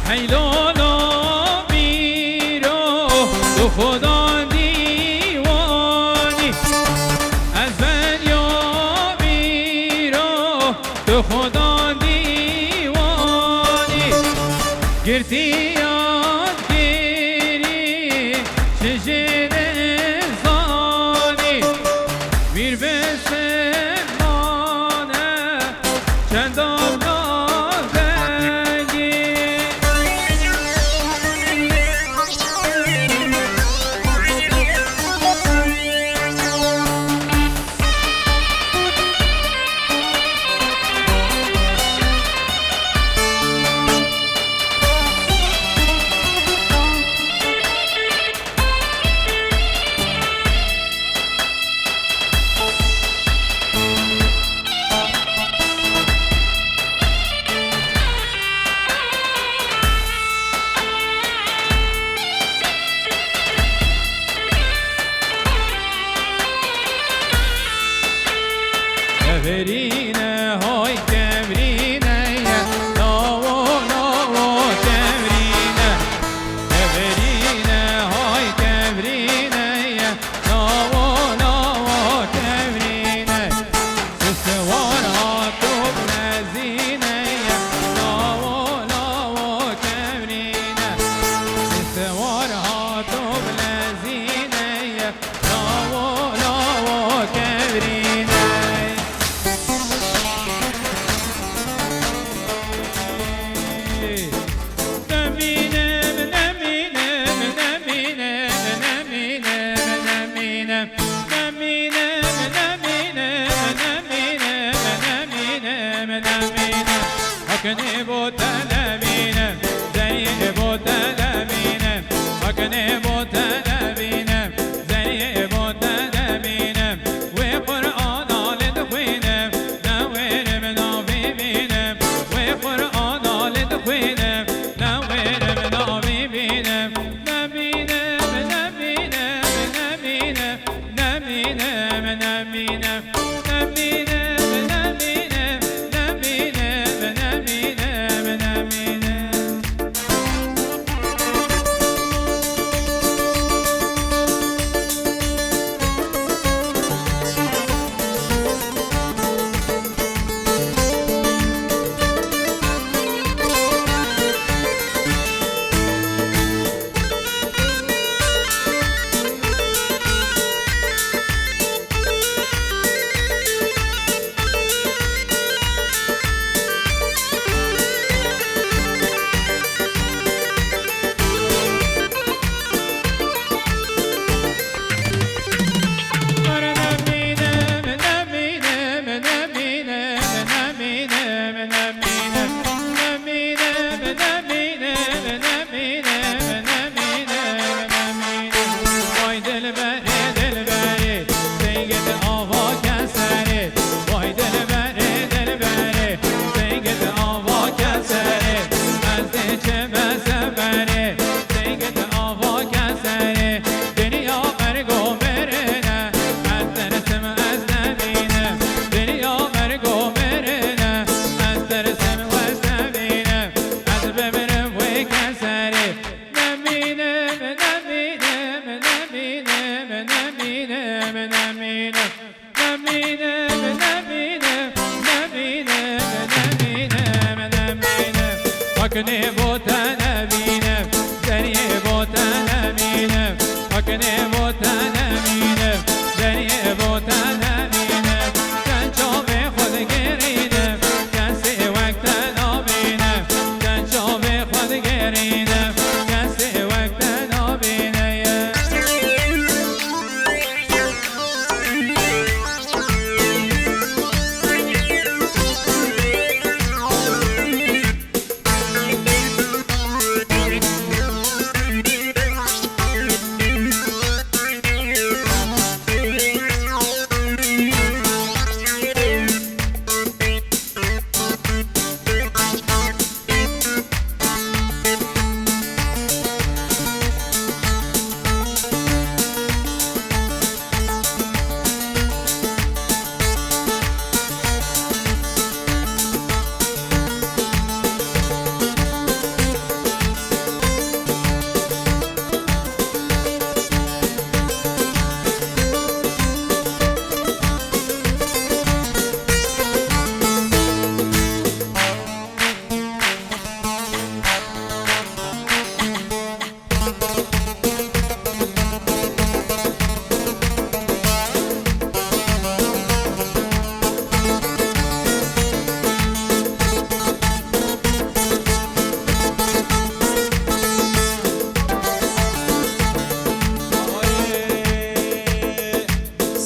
هی لالا میرو دو خدا دیوانی از بنیا میرو دو خدا دیوانی گرتی یاد گیری چه زانی میر بسلمانه چند آبلاف دنگی. Thank مکنی بوتا نبینم زنی بوتا نبینم مکنی بوتا نبینم زنی بوتا نبینم و قرآن آل دخوینم نویرم ناوی بینم و قرآن آل دخوینم نویرم ناوی بینم نبینم نبینم نبینم نبینم نبینم نبینم نبینم نبینم نبینم نبینم. نبینم نبینم نبینم نبینم نبینم نبینم نبینم نبینم نبینم نبینم. وای دلبره دلبره سنگت آوا کسره، وای دلبره دلبره سنگت آوا کسره، از چه بسبره سنگت آوا کسره، دنیا مرگو مرنه از ترسم از نبینم، دنیا مرگو مرنه از ترسم و از نبینم، از ببرم و کسره، نبینم نبینم نبینم نبینم نبینم نبینم نبینم نبینم نبینم نبینم. مکنی بوتا نبینم زنی بوتا نبینم، مکنی بوتا نبینم زنی بوتا نبینم، چند به خود گریدم کسی وقت نبینم، چند به خود گریدم کسی وقت نبینم.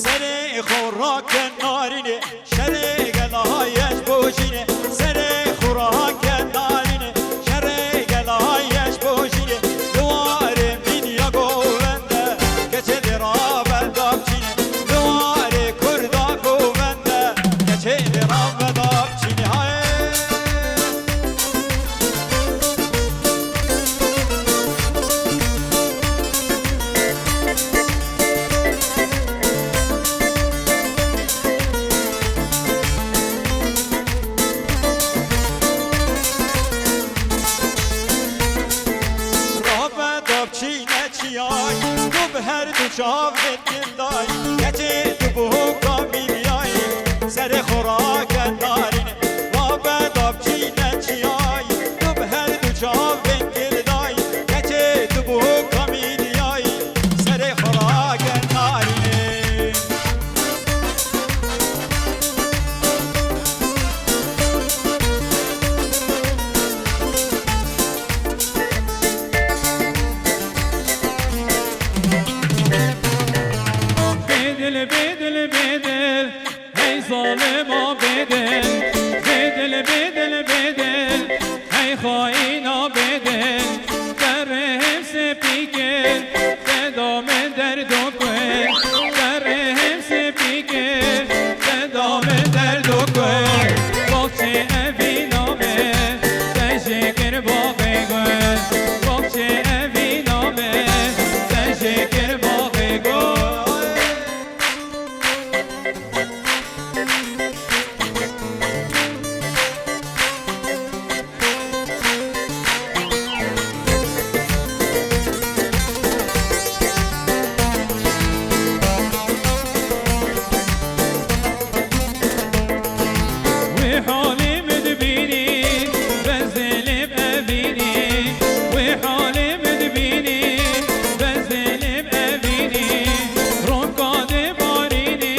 سر خوراک نارینه شر گلایش بوشینه، سر خوراک نارینه شر گلایش بوشینه، دوار مینیا گوونده کچه درا بنداب چینه، دوار کردا گوونده کچه درا بنداب چینه. های هر دو چاو دلدای کچه تو بو کامیلیای سر خوراک دارین و بداب چینه چیای تو به هر دو چاو دلدای کچه تو بو کامیلیای سر خوراک دارین. خائینا بدل درهم سپیکر صدا من درد و کل درهم سپیکر صدا من درد و کل باغچه اوینامه تشکر باغ گل باغچه اوینامه تشکر باغ گل. وحالي مدبيني بزل بأبيني وحالي مدبيني بزل بأبيني ركض باريني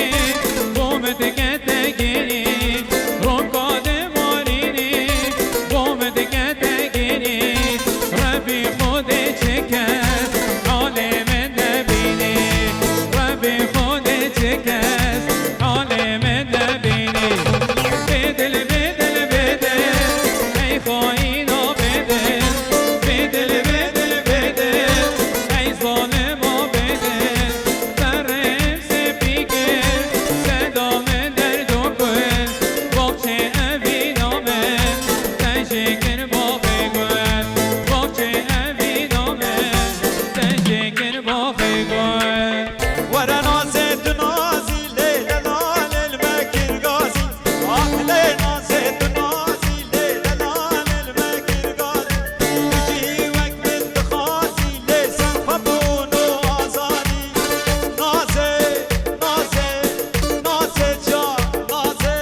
قومت كتجيني ركض باريني قومت كتجيني ربي خد شكاس حالي من نبيني ربي خد شكاس حالي من نبيني بدل بدل بدل اي خاين بدل بدل بدل بدل اي ظالم بدل درم سپیکر صدا من درد و کل باغچه اوینامه تشکر باغ گل باغچه اوینامه تشکر باغ گل. ورا نازي تنازي ليلى لال المكر غازي آه لي نازي تنازي ليلى لال المكر غازي تجي وقت خازي لي سنفبون وآزاني نازي نازي نازي جا نازي.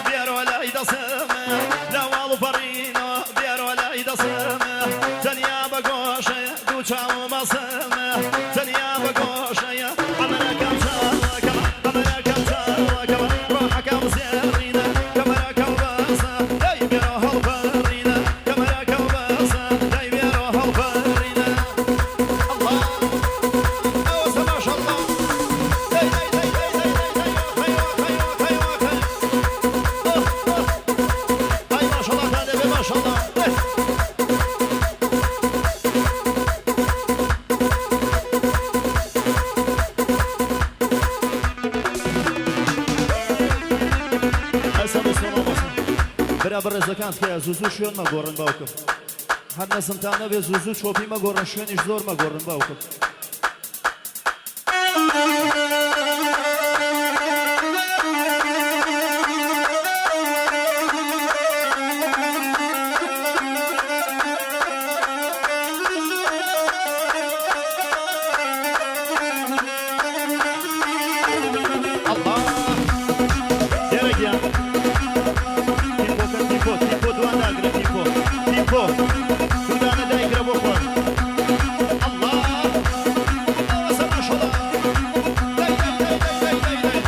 بێرۆ لای دەسم لە واڵ پەڕینۆ بێرۆ لای دەسم تەنیا بە گۆشەیە دوو چاوم بەسم تەنیا بە گۆشەیە عەمرەکەم چاوەکەم عەمرەکەم چاوەکەم ڕۆحەکەم زێڕینە کەمەرەکەم بەسە دەی بێرۆ هەڵپەڕینە کەمەرەکەم بەسە دەی بێرۆ هەڵپەڕینە ئەڵڵا ئەوەسە ماشەڵڵا دەی دەی دەی دەی دەی دەی دەی واخەی واخەی واخەی واخەی ئۆه ئۆه ئای ماشەڵڵاتان لێبێ ماشەڵڵا دەی. ئەسە مستۆ مامۆستا برا بەڕێزەکان تکایە زوو زوو شوێن مەگۆڕن باوکم هەر نەزمتان نەبێ زوو زوو چۆپی مەگۆڕن شوێنیش زۆر مەگۆڕن باوکم. ئەڵڵا دێرە گیان تیپۆکە تیپۆ تیپۆ دوان داگرە تیپۆ تیپۆ دوو دانە دایگرە بۆ خۆت ئەڵڵا ئەوەسە ماشەڵا دای دای دای دای دای دای دای.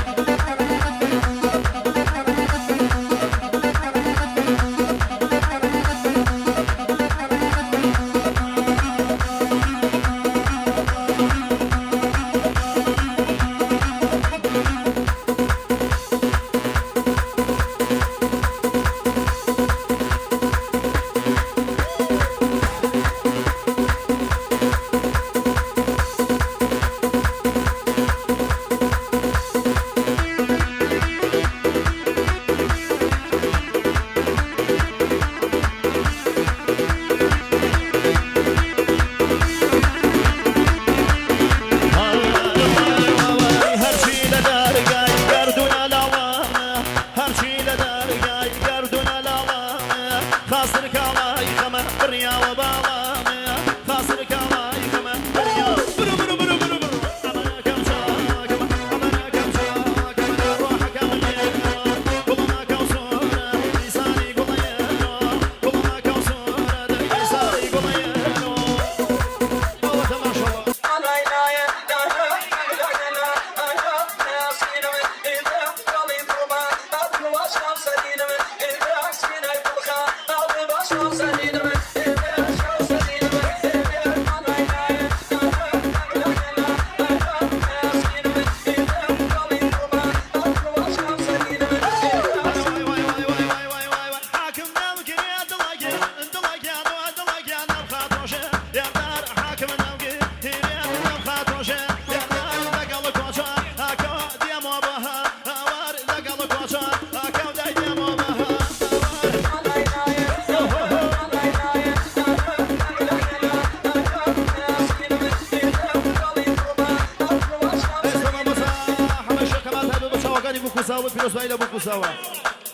هەرچی لە دەرگای گەردوونە لاڵامە هەرچی لە دەرگای گەردوونە لاڵامە خاستر کاڵای خەمە بڕیاوە باڵامە خاستر کاڵای خەمە بڕیاوە برو برو برو برو برو ئەمەنەکەم چاکەمە ئەمەنەکەم چاکەمە ڕۆحەکەم لێرە گوڵمەکەم سۆرە دیسانی گوڵەیەرۆ گوڵمەکەم سۆرە دەی دیسانی گوڵەیەرۆ ئەوە تەماشەڵا. حاکم ناوگرێ دڵەگێ دڵەگیان و دڵەگیان ناوخاتۆژێ دێردار حاکم ناوگێ هیرێ ناوخاتۆژێ دێردار لەگەڵ کۆچە ئاکۆ دێمۆ بەها هاوار لەگەڵ کۆچە ئاکەو دای دێمۆ بەها ئێستا مامۆستا حەمەی شێخ کەمال تایبەت بە چاوەکانی بووکوساوە پیرۆزبایی لە بووکوساوە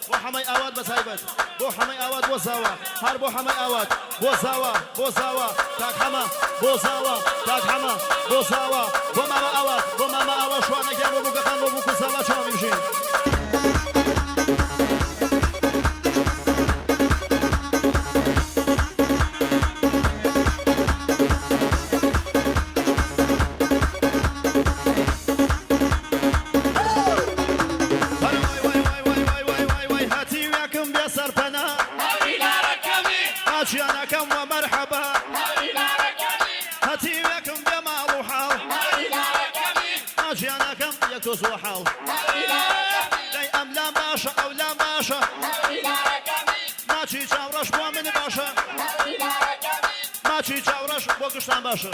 بۆ حەمەی ئاوات بە تایبەت بۆ حەمەی ئاوات بۆ زاوا هەر بۆ حەمەی ئاوات بۆ زاوا بۆ زاوا کاک حەمە بۆ زاوا کاک حەمە بۆ زاوا بۆ مامە ئاوات بۆ مامە ئاوا شوانە گیان بۆ بووکەخان بۆ بووکوساوە چاوانی بژین. وای وای وای وای وای وای وای وای هەتیوێکم بێ سەرپەنا ئاچیانەکەم وە مەرحەبا هەتیوێکم بێ ماڵ و حاڵ ئاچیانەکەم یەک تۆز وە حاڵ دەی ئەم لام باشە ئەو لام باشە ماچی چاوڕەش بۆ من باشە ماچی چاوڕەش بۆ گشتان باشە.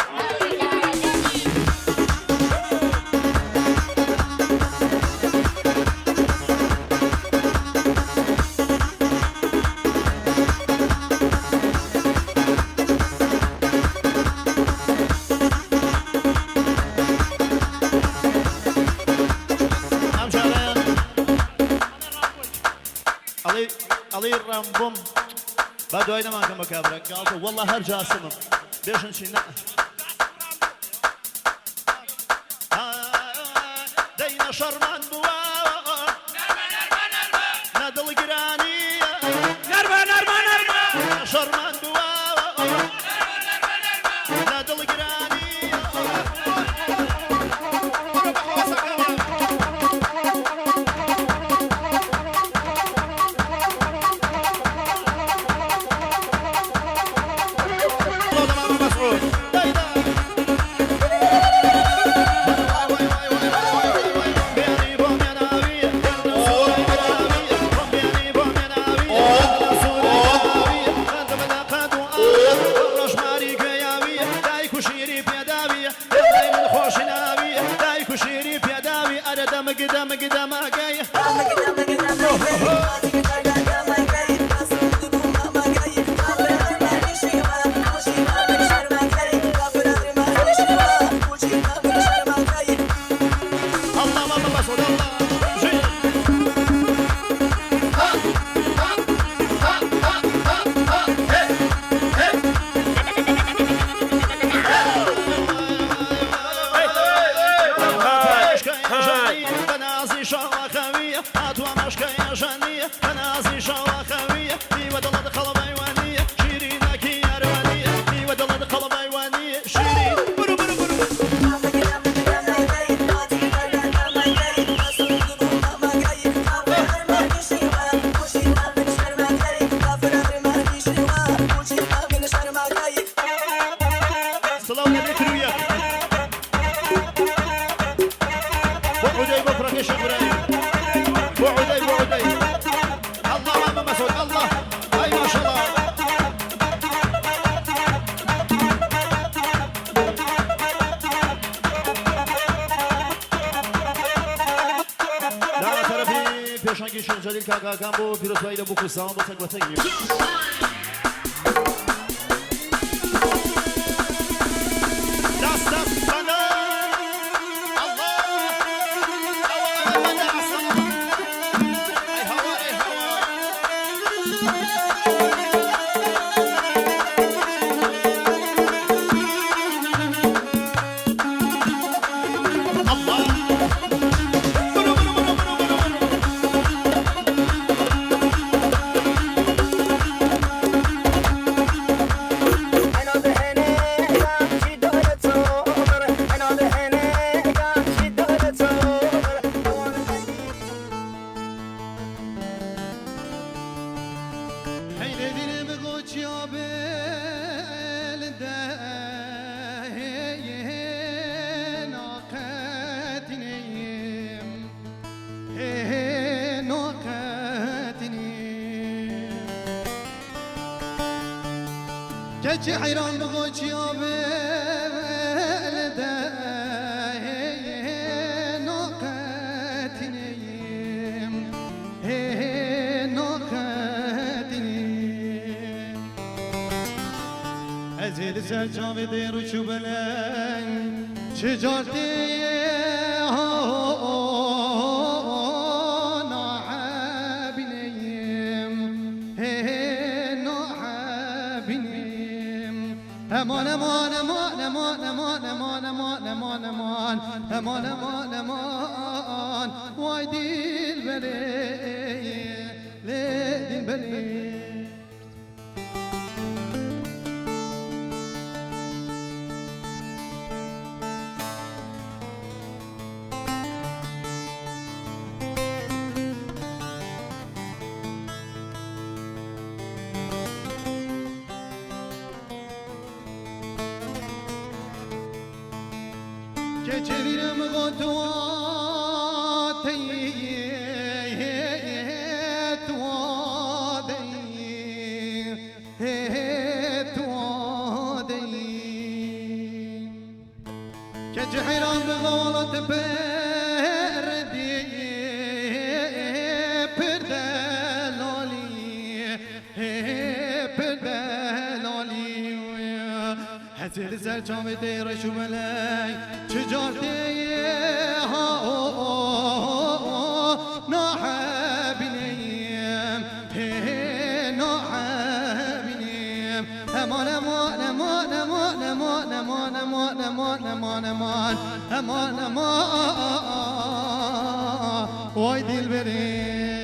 ئەم جارەیان ئەڵێ ئەڵێی ڕامبۆم با دوای نەمانکەم بە کابرا گاڵتە وەڵا هەر جاسمم بێژن چی نا دەینە شەڕمان بووە. ژانیە بەنازی شاوە خەویە نیوە دڵت قەڵبایوانیە شیرینەکی یاروانیە نیوە دڵت قەڵبایوانیە شیرین برو برو برو. سڵاو لە متر و یەک بۆ عودەی بۆ کوڕەکەی شێخ ئیبراهیم بۆ عودەی بۆ عودەی الله مامە مەسعود الله ئەی ماشەڵڵا. لە تەرەفی پێشەنگی شێخ جەلیل کاکاکان بۆ پیرۆزبایی لە بوک و ساوان بۆ تەک بە تەکی. دەست دەست بەنە الله ئەوە بەنە ئەسڵ ئەی هەوا ئەی هەوا. الله برو برو برو برو برو برو. حين دين بغوش يا بلده ناقتنيم ناقتنيم كتش حيران بغوش يا بلده ناقتنيم ناقتنيم ازل سر جاوی دیر و چوبلن چجارتی ناحبینیم ناحبینیم امان امان امان امان امان امان امان امان امان امان امان امان وای دیل بلی دیل بلی. كتير غدواتي توادي توادي كجحيران بغولة بردي بردلالي بردلالي هزل سر جام دیر شو بلی چجارتی ناحبینیم ناحبینیم امان امان امان امان امان امان امان امان امان امان امان امان وای دل بری.